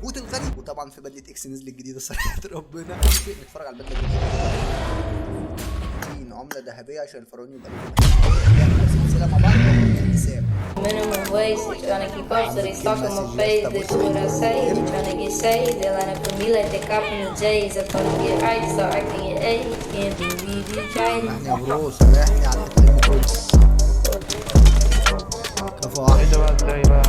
bot الغني، وطبعا في بدله اكس نزلت جديدة صراحة ربنا. نتفرج على البدلة الجديده، عمله ذهبية عشان الفرعون يبقى له سلسلة مع بعض حساب. Minimum wage, they tryna keep up, so they stalking my face. They do what I say, they tryna get saved. They line up for me like they copping the J's. I told them get right, so I can get AIDS. Can't believe you tried it. سامحني يا bro، سامحني على الحتة دي كله. كفو واحد. ايه ده بقى؟ ازاي بقى؟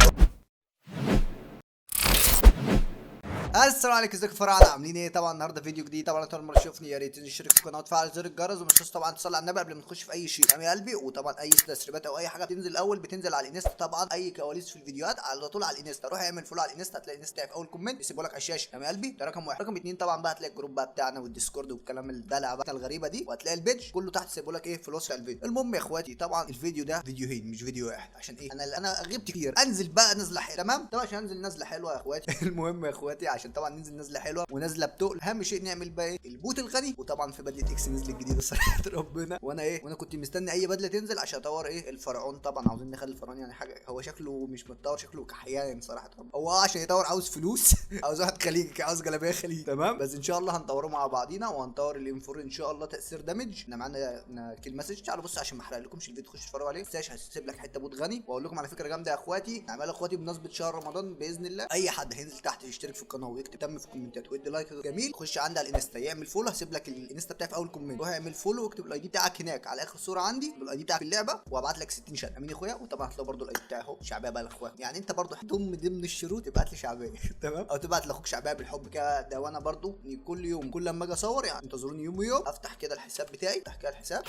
السلام عليكم، ازيكم فراعنه؟ عاملين ايه؟ طبعا النهارده فيديو جديد. طبعا اول مرة تشوفني يا ريت تشترك في القناة وتفعل زر الجرس، ومش تنسوا طبعا تصلي على النبي قبل ما نخش في اي شيء، تمام يا قلبي. وطبعا اي تسريبات او اي حاجة بتنزل الاول بتنزل على الانستا، طبعا اي كواليس في الفيديوهات على طول على الانستا. روح اعمل follow على الانستا، هتلاقي الانستا في اول comment يسيبه لك على الشاشة، تمام يا قلبي. ده رقم واحد. رقم اتنين طبعا بقى هتلاقي ال group بقى بتاعنا والديسكورد والكلام الدلع بقى الغريبة دي، وهتلاقي ال page كله تحت سيبه لك ايه في الوصف الفيديو. المهم يا اخواتي طبعا الفيديو ده فيديوهين مش فيديو واحد، عشان ايه؟ انا غبت كتير، انزل بقى نزله حلوة، تمام؟ طبعا عشان انزل نزله حلوة يا اخواتي. المهم يا اخواتي عشان طبعا ننزل نزله حلوة ونزله بتقل، اهم شيء نعمل بقى ايه؟ ال bot الغني. وطبعا في بدله اكس نزلت جديدة صراحة ربنا، وانا ايه وانا كنت مستني اي بدله تنزل عشان اطور ايه الفرعون. طبعا عاوزين نخلي الفرعون يعني حاجة، هو شكله مش متطور، شكله كحيان صراحة. ربنا. هو عشان يطور عاوز فلوس، عاوز واحد خليجي، عاوز جلابية خليجي، تمام؟ بس ان شاء الله هنطوره مع بعضينا، وهنطور ال M4 ان شاء الله تاثير damage. احنا معانا kill message، تعالوا بصوا عشان ما احرقلكمش الفيديو، تخشوا تتفرجوا عليه. ما هسيب لك حتة bot غني، واقول لكم على فكرة جامدة يا اخواتي، نعملها اخواتي بمناسبة شهر رمضان باذن الله. اي حد هينزل تحت يشترك في القناة ويكتب تم في الكومنتات ويدي like جميل، خش عندي على الانستا يعمل follow، هسيب لك الانستا بتاعي في اول comment، روح اعمل follow واكتب ال ID بتاعك هناك على اخر صوره عندي بال ID بتاعك في اللعبة، وابعت لك 60 شات، امين يا اخويا. وطبعا هتلاقي برده ال ID بتاعي اهو، شعبية بقى الاخوان، يعني انت برده ضمن الشروط تبعت لي شعبية تمام، او تبعت لاخوك شعبية بالحب كده. ده وانا برده كل يوم كل لما اجي اصور يعني انتظروني يوم ويوم، افتح كده الحساب بتاعي، افتح كده الحساب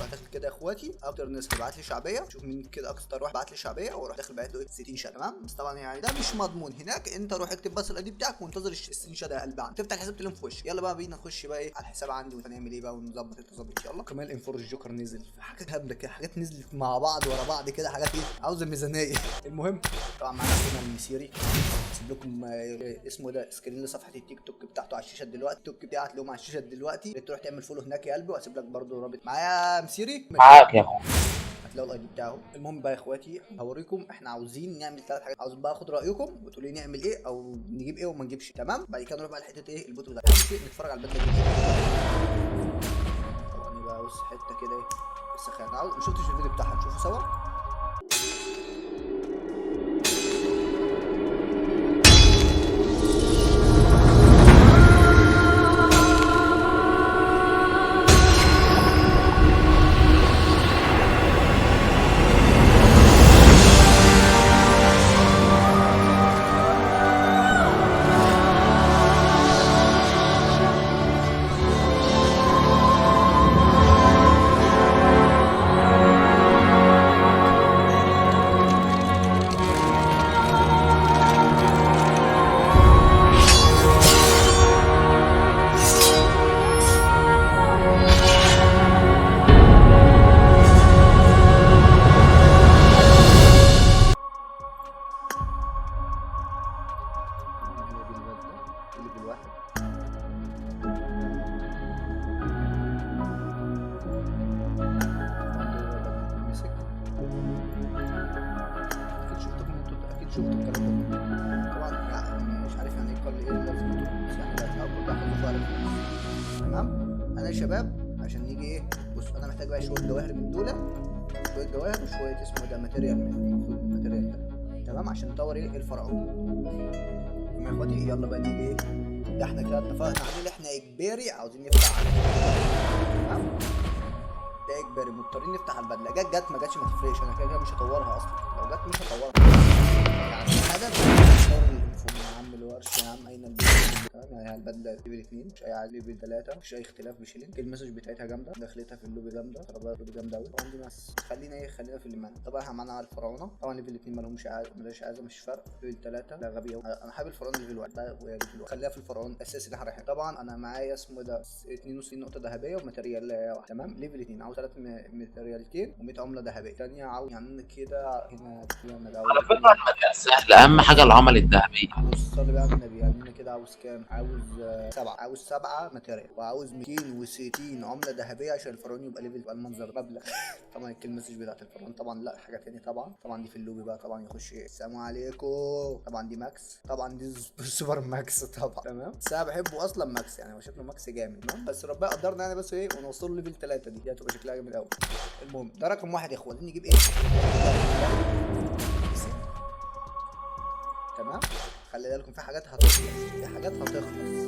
وادخل كده يا اخواتي اكتر ناس تبعت لي شعبية، شوف مين كده اكتر واحد بعت لي شعبية، واروح داخل باعت له 60 شات، تمام؟ بس طبعا يعني ده مش مضمون، هناك انت روح اكتب بس ال ID بتاعك وانتظر ال 60 شات يا قلب عندك، تفتح الحساب تلم في وشك. يلا بقى بينا نخش بقى ايه على الحساب عندي وهنعمل ايه بقى ونظبط التظبيط. يلا كمان ال M4 الجوكر نزل، حاجات هبلة كده، حاجات نزلت مع بعض ورا بعض كده، حاجات ايه عاوزه ميزانية. المهم طبعا معانا اخونا المسيري، سيب لكم اسمه ده screen لصفحة التيك توك بتاعته على الشاشة دلوقتي، التيك توك بتاعك هتلاقيهم على الشاشة دلوقتي، تروح تعمل follow هناك يا قلبي. واسيب لك برده رابط معايا مسيري، معاك يا اخو، هتلاقوا ال ID بتاعه. المهم بقى يا اخواتي هوريكم احنا عاوزين نعمل ثلاث حاجات، عاوز بقى اخد رايكم وتقولوا لي نعمل ايه او نجيب ايه وما نجيبش، تمام؟ بعد كده نروح بقى لحته ايه ال bot ده، نتفرج على البدلة الجديدة. طبعا بقى بص حتة كده ايه السخانه، عاوز ما شفتش الفيديو بتاعها، نشوفه سوا. هي دي البدلة اللي بالواحد. مسك، اكيد شفتكم انتوا، اكيد شفتوا الكلام ده كله طبعا، يعني مش عارف يعني ايه قال ايه لازمته، بس يعني ده هتلاقوا كل حاجة فعلا، تمام؟ انا يا شباب عشان نيجي ايه، بص انا محتاج بقى شوية جواهر من دول، شوية جواهر وشوية اسمه ده material من المفروض ال material ده، تمام؟ عشان نطور ايه الفرعون. تمام يا اخواتي، يلا بقى نيجي ايه ده احنا كده اتفقنا عليه اللي احنا اجباري عاوزين نفتح على، تمام؟ ده اجباري مضطرين نفتح على البدلة، جت جت ما جاتش ما تفرقش، انا كده كده مش هطورها اصلا، لو جت مش هطورها، يعني الهدف نطور ال M4 يا عم الورش يا عم، اين البدلة؟ تمام يعني البدلة level 2 مش اي عادي، level 3 مفيش اي اختلاف بشيلين، ال message بتاعتها جامدة، دخلتها في اللوبي جامدة، ضربها اللوبي جامدة قوي. طبعا دي بس خلينا ايه، خلينا في اللي معانا. طبعا احنا معانا على الفراعنة، طبعا level 2 مالهمش عايز، مالهاش عايزه، مش فرق. level 3 لا غبي قوي، انا حابب الفرعون level 1 بقى، ويا level 1 خليها في الفرعون الاساسي اللي احنا رايحين. طبعا انا معايا اسمه ده 62 نقطة ذهبية و material واحد، تمام؟ level 2 عاوز 3 ماتريالتين و100 عمله ذهبية ثانية، عاوز يعني كده هنا هنا الاول. على فكرة ال material سهل، اهم حاجة العمل الذهبية. بص صلي بقى على النبي، يعني انا كده عاوز كام؟ عاوز 7، عاوز 7 material، وعاوز 260 عمله ذهبية عشان الفرعون يبقى level، يبقى المنظر مبلغ. طبعا ال kill message بتاعت الفرعون طبعا لا حاجة تاني طبعا. طبعا دي في اللوبي بقى طبعا يخش ايه السلام عليكم. طبعا دي max، طبعا دي super max طبعا تمام. بس انا بحبه اصلا max، يعني هو شكله max جامد تمام. بس ربنا قدرنا يعني بس ايه ونوصله level 3، دي هتبقى شكلها جامد قوي. المهم ده رقم 1 يا اخوان، عايزين نجيب ايه تمام. خلي بالكم في حاجات هتخلص، في حاجات هتخلص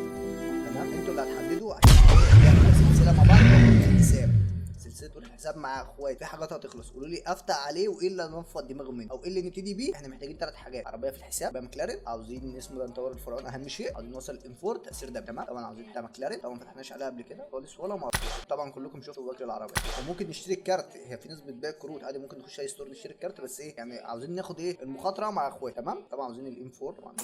تمام. انتوا اللي هتحددوا عشان نعمل سلسلة مع بعض الحساب، سلسلة الحساب مع اخواتي. في حاجات هتخلص، قولوا لي افتح عليه وايه اللي ننفض دماغه منه او ايه اللي نبتدي بيه. احنا محتاجين 3 حاجات: عربية في الحساب بقى ماكلارين، عاوزين اسمه ده نطور الفرعون اهم شيء، عاوزين نوصل ال M4 تاثير ده تمام. طبعا عاوزين بتاع ماكلارين طبعا ما فتحناش عليها قبل كده خالص ولا مرة. طبعا كلكم شفتوا وجه العربية، وممكن نشتري الكارت، هي في ناس بتبيع كروت عادي، ممكن نخش اي store نشتري الكارت، بس ايه يعني عاوزين ناخد ايه المخاطرة مع اخواتي تمام. طبعا عاوزين ال M4، طبعا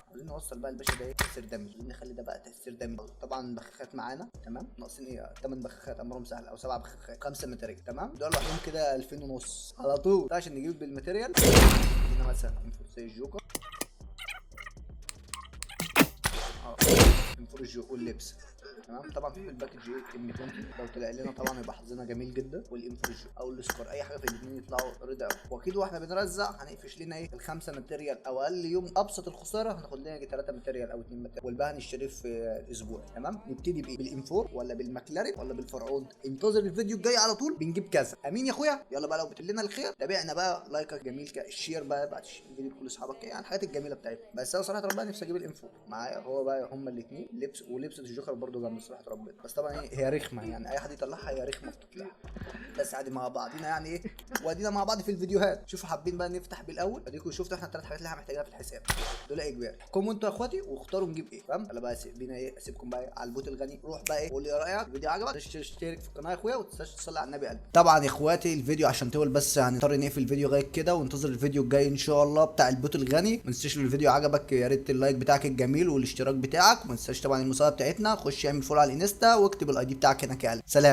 عاوزين نوصل بقى الباشا ده ايه تاثير دمي، عاوزين نخلي ده بقى تاثير دمي. طبعا بخاخات معانا تمام، ناقصين ايه 8 بخاخات امرهم سهل، او 7 بخاخات، 5 material تمام. دول لوحدهم كده 2000 ونص على طول. ده عشان نجيب بال material هنا مثلا M4 زي الجوكر، M4 الجو واللبس تمام. طبعا في ال package ايه M 20 لو طلع لنا طبعا يبقى حظنا جميل جدا، وال M4 الجو او ال SCAR اي حاجة في الاثنين يطلعوا رضا قوي. واكيد واحنا بنرزع هنقفش لنا ايه ال5 material، او اقل يوم ابسط الخسارة هناخد لنا 3 material او 2 material، والباقي هنشتريه في الاسبوع تمام. نبتدي بايه؟ بال M4 ولا بالماكلارين ولا بالفرعون؟ انتظر الفيديو الجاي على طول بنجيب كذا. امين يا اخويا. يلا بقى لو بتقول لنا الخير تابعنا بقى، لايكك جميل كده، ال share بقى، ابعت الفيديو لكل اصحابك، يعني الحاجات الجميلة بتاعتنا. بس انا صراحة ربنا نفسي اجيب ال M4 معايا، هو بقى هما الاثنين لبس، ولبسه الجوكر برضه جامد صراحة ربنا. بس طبعا ايه هي رخمة يعني، اي حد يطلعها هي رخمة في تطلعها، بس عادي مع بعضينا يعني ايه، وادينا مع بعض في الفيديوهات. شوفوا حابين بقى نفتح بالاول، اديكم شفتوا احنا الثلاث حاجات اللي احنا محتاجينها في الحساب دول اجباري. احكموا انتوا يا اخواتي واختاروا نجيب ايه تمام. يلا بقى بينا ايه، اسيبكم بقى على ال bot الغني، روح بقى ايه قول لي رايك، الفيديو عجبك اشترك في القناة يا اخويا، وما تنساش تصلي على النبي قلبي. طبعا يا اخواتي الفيديو عشان طول بس هنضطر نقفل الفيديو لغاية كده، وانتظر الفيديو الجاي ان شاء الله بتاع ال bot الغني. ما تنساش لو الفيديو عجبك يا ريت ال like بتاعك الجميل والاشتراك بتاعك، وما تنساش طبعا المسابقة بتاعتنا، خش اعمل follow على الانستا واكتب ال ID بتاعك هناك يا قلبي. سلام.